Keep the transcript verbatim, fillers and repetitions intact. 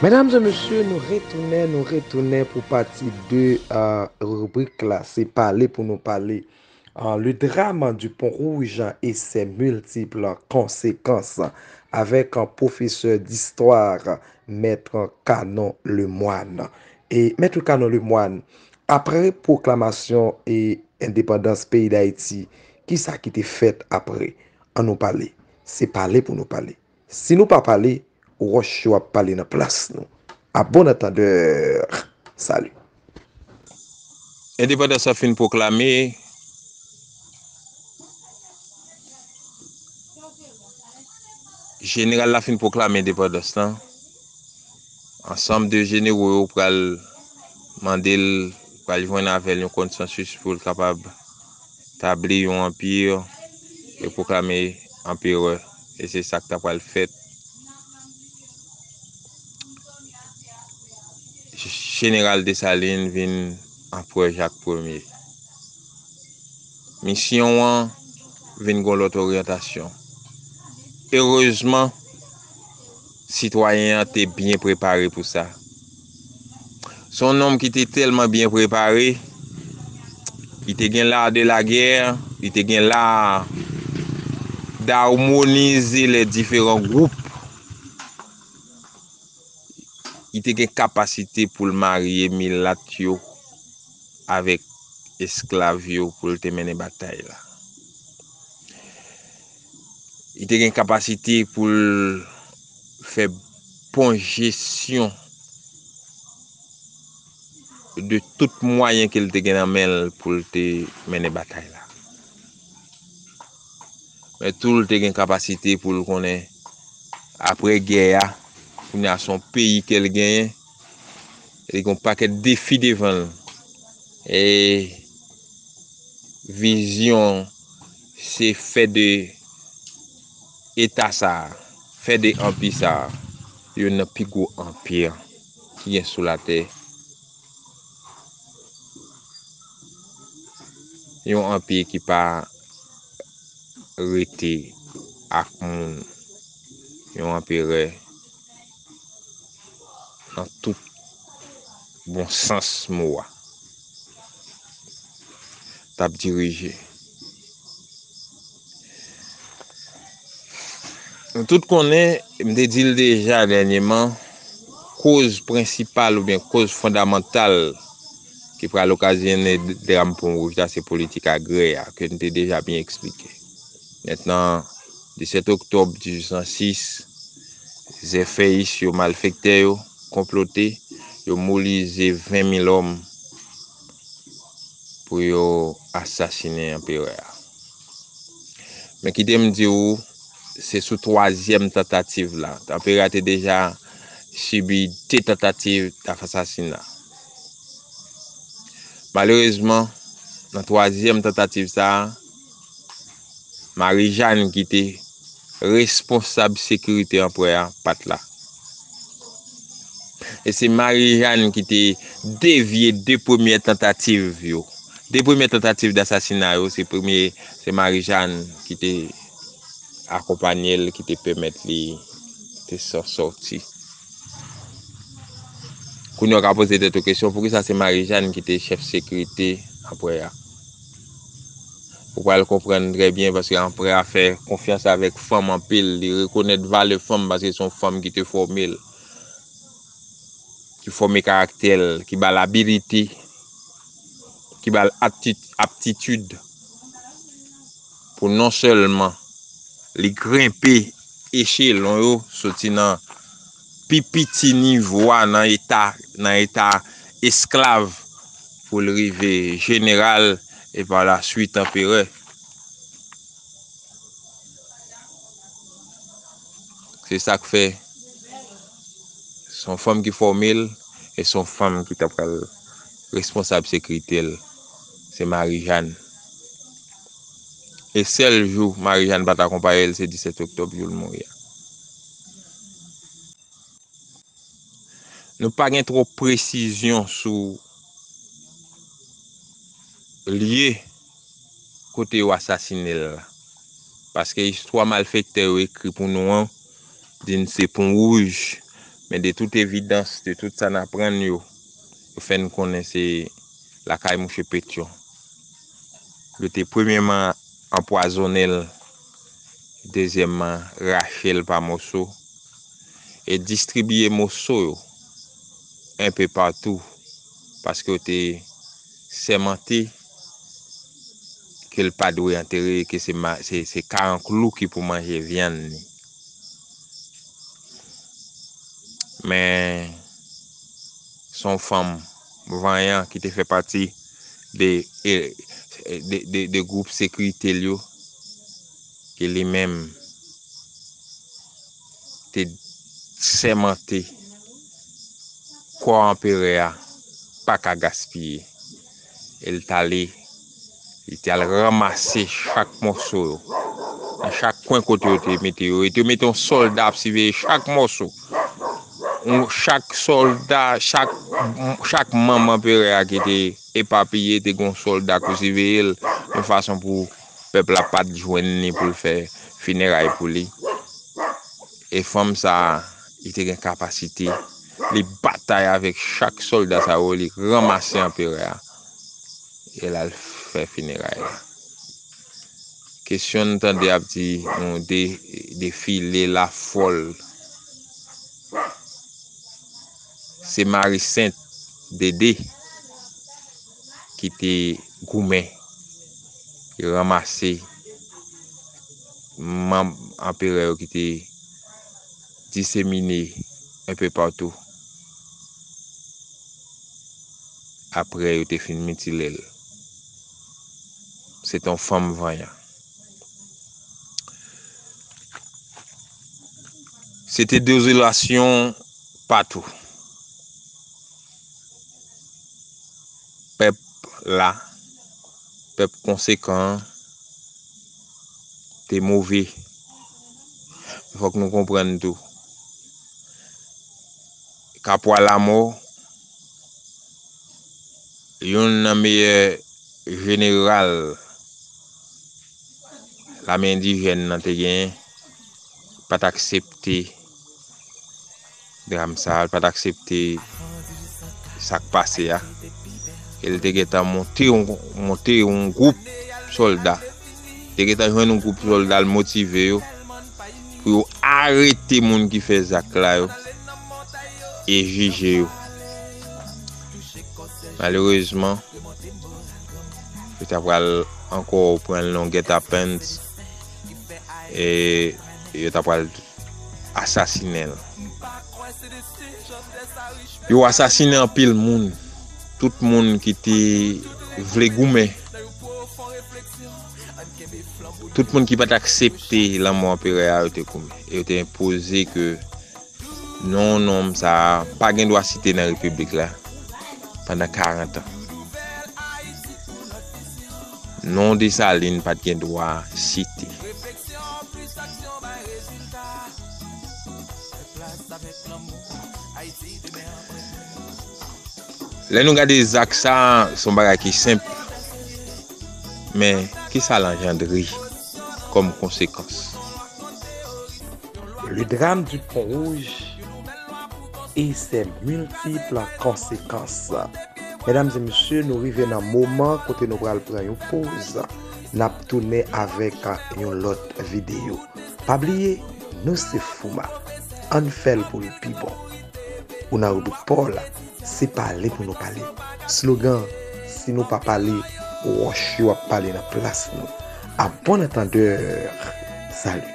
Medam e mesye, nou retounen, nou retounen pou pati de ribrik la, se pale pou nou pale. Ah, le drame du Pont Rouge et ses multiples conséquences, avèk pwofesè distwa, Mèt Canon Lemoine. E Mèt Canon Lemoine, apre pwoklamasyon e endepandans peyi Dayiti, kisa ki te fèt apre? Ann nou pale. Se pale pou nou pale. Si nou pa pale, wòch yo ap pale nan plas nou. A bon antandè, sali. Endepandans lan fin pwoklame, jeneral la fin pwoklame endepandans lan. Ansanm de jenero yo pral mande l, pral jwenn avè l yon konsansis pou l kapab tabli yon anpi e pwoklame anperè. E se sa k ta pral fèt. Jeneral Desalin vin anperè Jak Premye. Misyon an vin gon lòt oryantasyon. Erezman, sitwayen an te byen prepare pou sa. Se yon nonm ki te tèlman byen prepare, li te gen l'art de la guerre, li te gen l'art d'harmoniser les différents groupes. Li te gen kapasite pou l marye milat yo avèk esklav yo pou l te mennen batay la. Li te gen kapasite pou l fè bon jesyon de tout mwayen ke l te gen nan men l pou l te mennen batay la. Men tou, l te gen kapasite pou l konnen, apre gè a, kounye a se yon peyi ke l genyen, e li gen yon pakèt defi devan l. E vizyon se fè de eta sa a, fè de anpi sa a, youn nan pi gwo anpi ki gen sou latè. Yon anpi ki pa rete ak moun, yon anperè nan tout bon sans mo a t ap dirije. Nou tout konnen, m te di l deja dènyèman, koz prensipal oubyen koz fondamantal ki pral okazyonnen dram Pon Wouj la, se politik agrè a, ke n te deja byen eksplike. Mentnan, disèt oktòb dizuit san sis, zèfèyis yo, malfektè yo, konplote, yo mobilize ven mil òm pou yo asasinen anperè a. Men kite m di w, se sou twazyèm tantativ la. Anperè a te deja sibi de tantativ asasina. Malerezman, nan twazyèm tantativ sa a, Marijàn ki te responsab sekirite anperè a pa t la. E se Marijàn ki te devye de premyè tantativ yo. De premyè tantativ dasasina yo, se premye, se Marijàn ki te akonpanye l, ki te pèmèt li te sò-, sòti. Kounye a, w ka poze tèt ou kesyon, poukisa se Marijàn ki te chèf sekirite anperè a? Ou pral konprann trè byen, paske anperè a fè konfyans avèk fanm anpil. Li rekonèt valè fanm paske se yon fanm ki te fòme l, ki fòme karaktè l, ki ba l abilite, ki ba l apti-, aptitid pou non sèlman li grenpe echelon yo, soti nan pi piti nivo a, nan eta, nan eta esklav, pou l rive jeneral e pa la swit anperè. Se sa k fè se yon fanm ki fòme l, e se yon fanm ki ta pral responsab sekirite l. Se Marijàn. E sèl jou Marijàn pa t akonpaye l, se disèt oktòb jou l mouri a. Nou pa gen twòp presizyon sou lye kote yo asasinen l la. Paske istwa malfektè yo ekri pou nou an, di n se Pon Wouj, Men de tout evidans, de tout sa n aprann yo, yo fè n konnen se lakay mouche Petyon. Yo te premyèman anpwazonnen l, dezyèmman rache l pa moso, e distribiye moso yo enpe patou, paske yo te sèmante ke l pa dwe antere, ke se ma-, se, se karanklou ki pou manje vyann li. Men, se yon fanm vanyan ki te fè pati de, de, de, de gwoup sekirite l yo, ke li menm te sèmante kò anperè a pa ka gaspiye. E l t ale, li t al ranmase chak mòso yo. Nan chak kwen kote yo te mete yo, e te mete yon sòlda ap siveye chak mòso. Yon, chak sòlda, chak, chak manm anperè a ki te epapiye, te gen yon sòlda ki siveye l, yon fason pou pèp la pa t jwenn li pou l fè fineray pou li. E fanm sa a, li te gen kapasite. Li batay avèk chak sòlda sa yo, li ranmase anperè a. E l al fè fineray la. Kesyon n tande ap di, yon de, defile lafòl. Se Mari Sent Dede ki te goumen, ki ranmase manm anperè yo ki te disemine enpe patou. Apre yo te fin mitile l. Se te yon fanm vanyan. Se te dezolasyon patou. Pèp la, pèp konsekan an, te move. Fòk nou konprann tou. Kapwa Lamò, youn nan meyè jeneral lame endijèn nan te genyen, pa t aksepte dram sa a, li pa t aksepte sa k pase a. E l te gentan monte yon, monte yon gwoup sòlda. Li te gentan jwenn yon gwoup sòlda, l motive yo pou yo arete moun ki fè zak la yo e jije yo. Malerezman, yo ta pral ankò pran l nan gètapens e yo ta pral asasinen l. Yo asasinen anpil moun. Tout moun ki te vle goumen. Tout moun ki pa t aksepte lanmò anperè a, yo te goumen. E yo te enpoze ke non nonm sa a pa gen dwa site nan repiblik la pandan karant an. Non Desalin pa t gen dwa site. Lè nou gade zak sa a, se yon bagay ki senp. Men, ki sa l anjandre kòm konsekans? Le drame du Pont Rouge et ses multiples conséquences. Medam e mesye, nou rive nan moman kote nou pral pran yon poz. N ap tounen avèk yon lòt videyo. Pa bliye, nou se Fouma. Ann fè l pou l pi bon. Ou nan ribrik pa w la, se pale pou nou pale. Slogan, si nou pa pale, wòch yo ap pale nan plas nou. A bon antandè, sali.